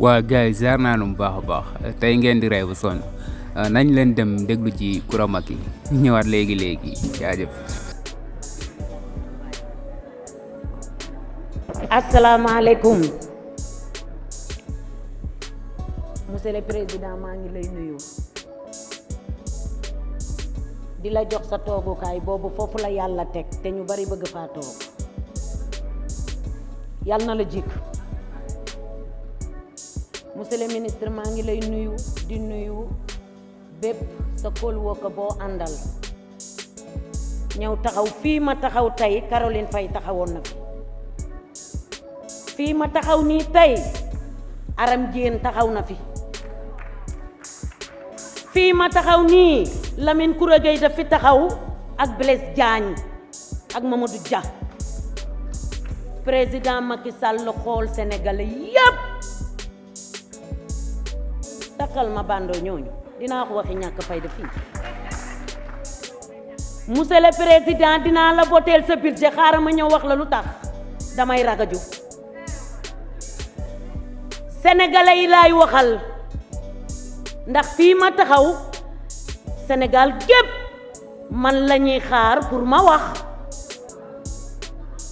waa gars yi ziar naa nu bu baax a baax tey ngeen di rey bu sonn nañ leen dem déglu ji Coura Macky ñëwaat léegi jaajëf. asalaamaaleykum monsieur le président maa ngi lay nuyu di la jox sa toogukaay boobu foofu la yàlla teg te ñu bari bëgg faa toog yàlla na la jik monsieur le ministre maa ngi lay nuyu di nuyu bépp sa coworker boo àndal ñëw taxaw fii ma taxaw tey Caroline Faye taxawoon na fii ma taxaw nii tey Aram Diène taxaw na fii ma taxaw nii Lamine Koura Gueye daf fi taxaw ak Blaise Diagne ak Mamadou Dia président Macky Sall xool Sénégalais yépp takkal ma bando ñooñu dinaa ko waxi ñàkk fayda fii monsieur le président dinaa la voteel sa budget xaaral ma ñëw wax la lu tax damay ragaju sénégalais yi laay waxal ndax fii ma taxaw Sénégal gépp man la ñuy xaar pour ma wax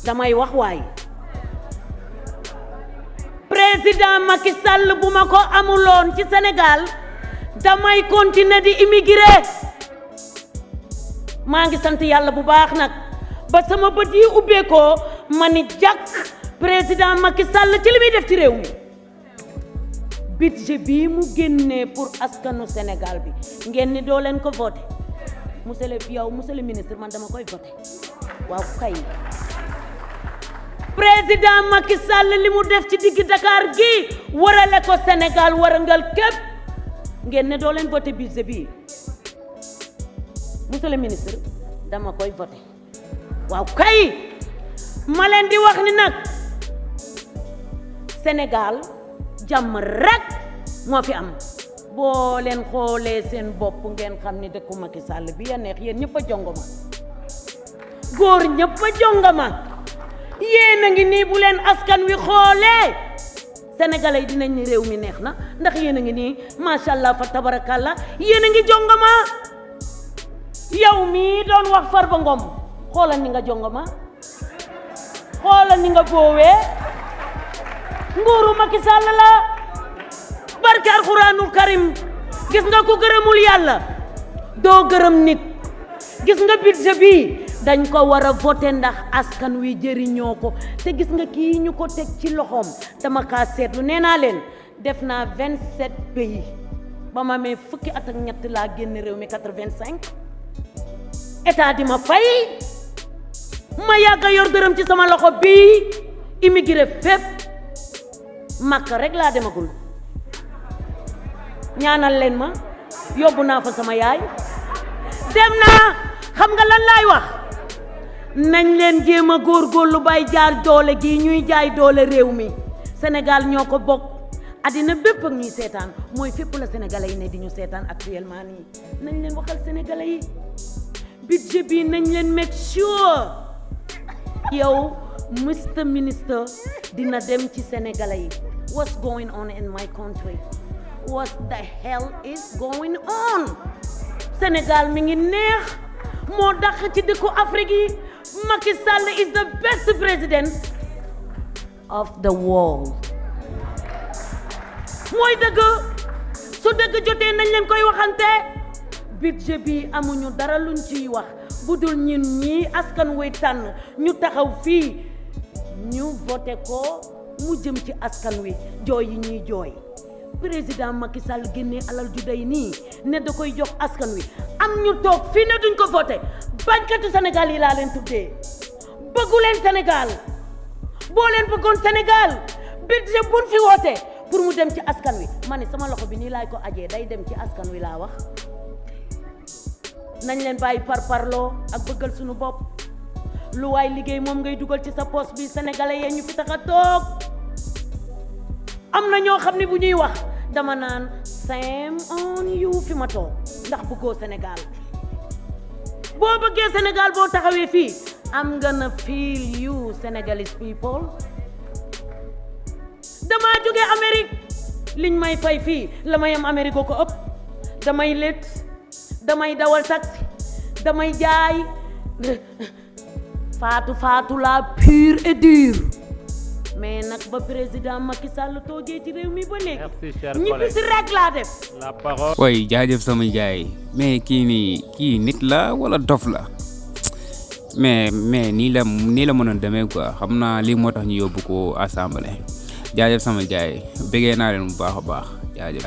damay wax waaye président Macky Sall bu ma ko amuloon ci Sénégal damay continuer di immigré maa ngi sant yàlla bu baax nag ba sama bët yi ubbeekoo ma ni jàkk président Macky Sall ci li muy def ci réew mi budget bii mu génnee pour askanu Sénégal bi ngeen ni doo leen ko voté monsieur le ministre man dama koy voté waaw kay président Macky Sall li mu def ci digg Dakar gi warale ko Sénégal warangal képp ngeen ne doo leen voté budget bii monsieur le ministre dama koy voté waaw kay ma leen di wax ni nag Sénégal jàmm rek moo fi am boo leen xoolee seen bopp ngeen xam ni dëkku Macky Sall bi ya neex yéen ñëpp a jongoma góor ñëpp a jongoma yéen a ngi nii bu leen askan wi xoolee sénégalais yi dinañ ni réew mi neex na ndax yéen a ngi nii macha allah fa tabarakallah yéen a ngi jongoma yow mii doon wax Farba Ngom xoolal ni nga jongoma xoolal ni nga boowee nguuru Macky Sall la barke alxuraanul karim gis nga ko gërëmul yàlla doo gërëm nit gis nga budget bi dañ ko war a voté ndax askan wi jëriñoo ko te gis nga kii ñu ko teg ci loxoom dama kaa seetlu nee naa leen def naa 27 pays ba ma amee fukki at ak ñett laa génn réew mi 85 état di ma fay ma yàgg a yor dërëm ci sama loxo bii immigré fépp Makka rek laa demagul ñaanal leen ma yóbbu naa fa sama yaay dem naa xam nga lan laay wax nañ leen jéem a góorgóorlu bay jaar doole gi ñuy jaay doole réew mi Sénégal ñoo ko bokk àddina bépp ak ñuy seetaan mooy fépp la sénégalais yi ne di ñu seetaan actuellement nii nañ leen waxal sénégalais yi budget bi nañ leen make sure yow Mr. Minister dina dem ci sénégalais yi what's going on in my country what the hell is going on Sénégal mi ngi neex moo dàq ci dëkku Afrique yi Macky Sall is the best president of the world mooy dëgg su dëgg jotee nañ leen koy waxante budget bi amuñu dara luñ ciy wax bu dul ñun ñii askan wi tànn ñu taxaw fii ñu voté ko mu jëm ci askan wi jooy yi ñuy jooy président Macky Sall génnee alal ju day nii ne da koy jox askan wi am ñu toog fii ne duñ ko voté bañkatu Sénégal yi laa leen tuddee bëggu leen Sénégal boo leen bëggoon Sénégal budget buñ fi woote pour mu dem ci askan wi ma ne sama loxo bi nii laay ko ajee day dem ci askan wi laa wax nañ leen bàyyi parparloo ak bëggal suñu bopp lu waay liggéey moom ngay dugal ci sa poste bi sénégalais yee ñu fi tax a toog am na ñoo xam ne bu ñuy wax dama naan shame on you fi ma toog ndax bëggoo Sénégal boo bëggee Sénégal boo taxawee fii I'm gonna feel you Senegalese people dama jóge Amérique liñ may fay fii la may am Amérique ko ëpp damay létt damay dawal taxi damay jaay faatu la pure et dure mais nag ba président Macky Sall toogee ci réew mi ba léegi ñibbi si rek laa def La parole. way jaajëf sama jaay mais kii nit la wala dof la mais nii la mënoon demee quoi xam naa lii moo tax ñu yóbbu ko assemblée jaajëf sama jaay bëggee naa leen bu baax a baax jaajëf